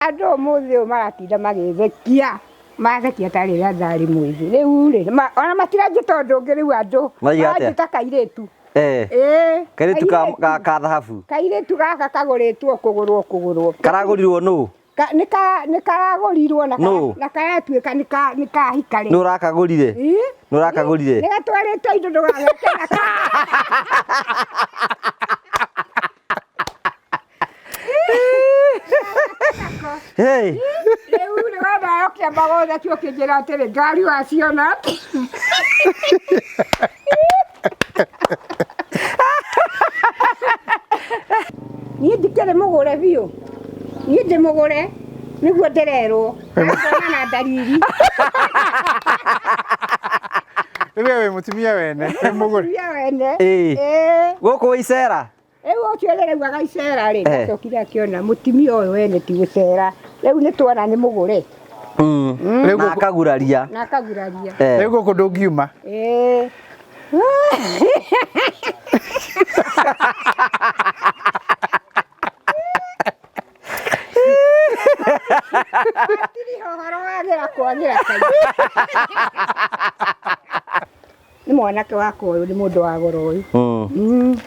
Andũ ũmũthĩ ũyũ maratinda magĩthekia, marathekia ta rĩrĩa ndarĩ mwĩthĩ. Rĩu rĩ, ona matiranjĩta ũndũ ũngĩ rĩu andũ, Marauga atĩa? maranjĩta kairĩtu. Eh. Ĩĩ. Kairĩtu ka, ka, ka thahabu. Kairĩtu gaka kagũrĩtwo kũgũrwo kũgũrwo. Karagũrirwo nũ? Ka, nĩ ka, nĩ karagũrirwo na, Nũ? na karatuĩka nĩ ka, nĩ kahika rĩ. Nũ ũrakagũrire? Ĩ? Nũ ũrakagũrire? Nĩ gatwarĩte indo ndũgageke na Hey. Rĩu rĩ wenda ũkĩamba gũthekio ũkĩnjĩra atĩrĩ ngari waciona atĩ. Niĩ ndikĩrĩ mũgũre biũ. Niĩ ndĩ mũgũre nĩguo ndĩrerwo. Ngona na ndariri. Rĩu we wĩ mũtumia wene, wĩ mũgũre. Mũtumia wene. Ĩĩ. Ĩĩ. Gũkũ wĩ icera. Rĩu ũcio rĩraugaga icera rĩ, Eh. acokire akĩona mũtumia ũyũ wene ti gũcera. Rĩu nĩ tuona nĩ mũgũre Rĩu Na gũkũ- akaguraria. na akaguraria. Eh. Rĩu gũkũ ndũngiuma. Ĩĩ. Hatirĩ ũhoro wagĩra kwagĩra kaingĩ. Nĩ mwanake wakwa ũyũ nĩ mũndũ wa goro ũyũ.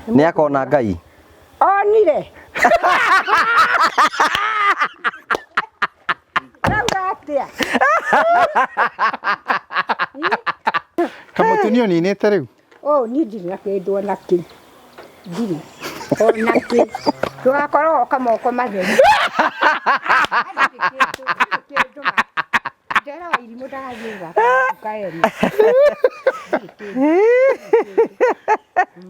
Nĩ akona Ngai. Onire. Rauga atĩa? Kamũtumia ũninĩte rĩu? Oh, niĩ ndirĩ na kĩndũ ona kĩ. Ndirĩ. Ona kĩ. Ndũgakorwo woka moko matheri. Ndirĩ kĩndũ, ndirĩ kĩndũ ma. Ndera wa irimũ ndagathiĩ gũthaka nduka ene. Ndirĩ kĩndũ.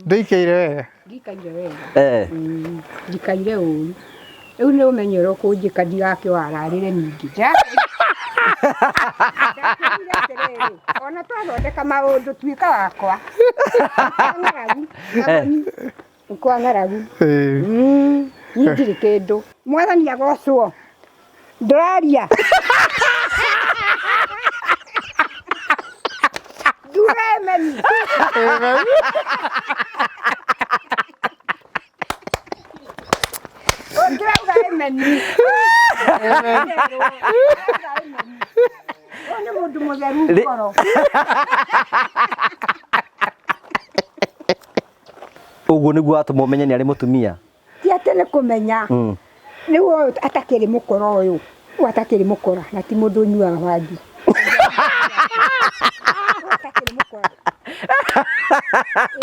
Ndũikaire wega. Ndikaire wega. Eh. Ndikaire ũru. Rĩu nĩ ũmenye ũrĩa ũkũnjĩka ndigakĩwararĩre ningĩ. Ndakwĩrire atĩrĩrĩ, ona twathondeka maũndũ tuĩka wakwa. Kwa ng'aragu, Kagoni, kwa ng'aragu. Ĩĩ. Niĩ ndirĩ kĩndũ. Mwathani agocwo. Ndũraria. Nduga emeni. Ũngĩrauga emeni. Ũrauga emeni. Ũyũ nĩ mũndũ mũtheru ngoro. Ũguo nĩguo watũma ũmenye nĩ arĩ mũtumia. Ti atĩ nĩ kũmenya. Rĩu ũyũ atakĩrĩ mũkora ũyũ. Ũyũ atakĩrĩ mũkora na ti mũndũ ũnyuaga bangi. Ũyũ atakĩrĩ mũkora.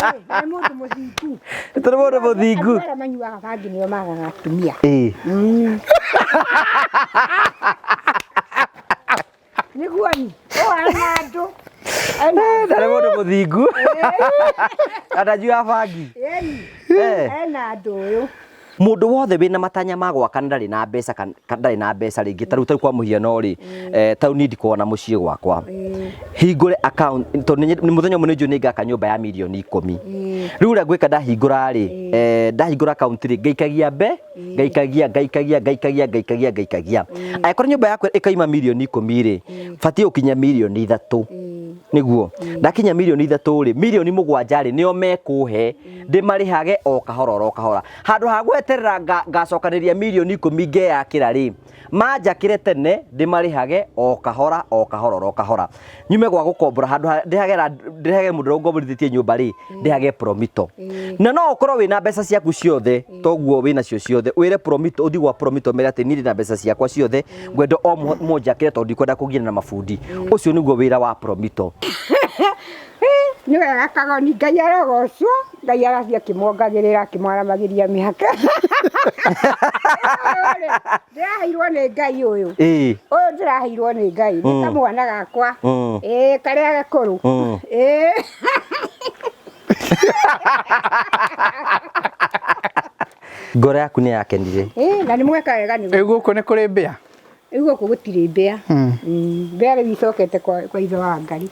Ĩĩ, na nĩ mũndũ mũthingu. Tũrĩ mũndũ mũthingu. Andũ arĩa manyuaga bangi nĩo magaga atumia. Ĩĩ. Nĩguo ni. Ũyũ ena andũ. Ena andũ. Ndarĩ mũndũ mũthingu. Na ndanyuaga bangi. Ĩni. Eh. Ena andũ ũyũ. Mũndũ wothe wĩna matanya ma gwaka na ndarĩ na mbeca ndarĩ na mbeca rĩngĩ tarĩu tarĩu kwa mũhiano rĩ tarĩu niĩ ndikoragwo na mũciĩ gwakwa hingũre account tondũ nĩ mũthenya ũmwe nĩ njũĩ nĩ ngaka nyũmba ya mirioni ikũmi rĩu ũrĩa ngwĩka ndahingũra rĩ ndahingũra account rĩ ngaikagia mbe ngaikagia ngaikagia ngaikagia ngaikagia ngaikagia angĩkorwo nyũmba yakwa ĩkaima mirioni ikũmi rĩ batiĩ gũkinya mirioni ithatũ nĩguo ndakinya mirioni ithatũ rĩ mirioni mũgwanja rĩ nĩo mekũhe ndĩmarĩhage o kahora oro kahora handũ ha gweterera ngacokanĩria mirioni ikũmi ngeyakĩra rĩ manjakĩre tene ndĩmarĩhage o kahora o kahora oro kahora nyume gwa gũkombora handũ ha ndĩhage ndĩhage mũndũ ũrĩa ũngomborithĩtie nyũmba rĩ ndĩhage promito na no ũkorwo wĩna mbeca ciaku ciothe toguo wĩna cio ciothe wĩre promito ũthiĩ gwa promito mere atĩ niĩ ndĩna mbeca ciakwa ciothe ngwenda o mũnjakĩre tondũ ndikwenda kũgiana na mabundi ũcio nĩguo wĩra wa promito Nĩ wega Kagoni, Ngai arogocwo, Ngai arathiĩ akĩmuongagĩrĩra akĩmwaramagĩria mĩhaka. Ũyũ rĩ, ndĩraheirwo nĩ Ngai ũyũ. Ĩĩ. Ũyũ ndĩraheirwo nĩ Ngai, nĩ kamwana gakwa. Ĩĩ, karĩa gakũrũ. Ĩĩ. Ngoro yaku nĩ yakenire. Ĩĩ, na nĩ mweka wega nĩ Rĩu gũkũ nĩ kũrĩ mbĩa? Rĩu gũkũ gũtirĩ mbĩa. Mbĩa rĩu icokete kwa ithe wa Ngai.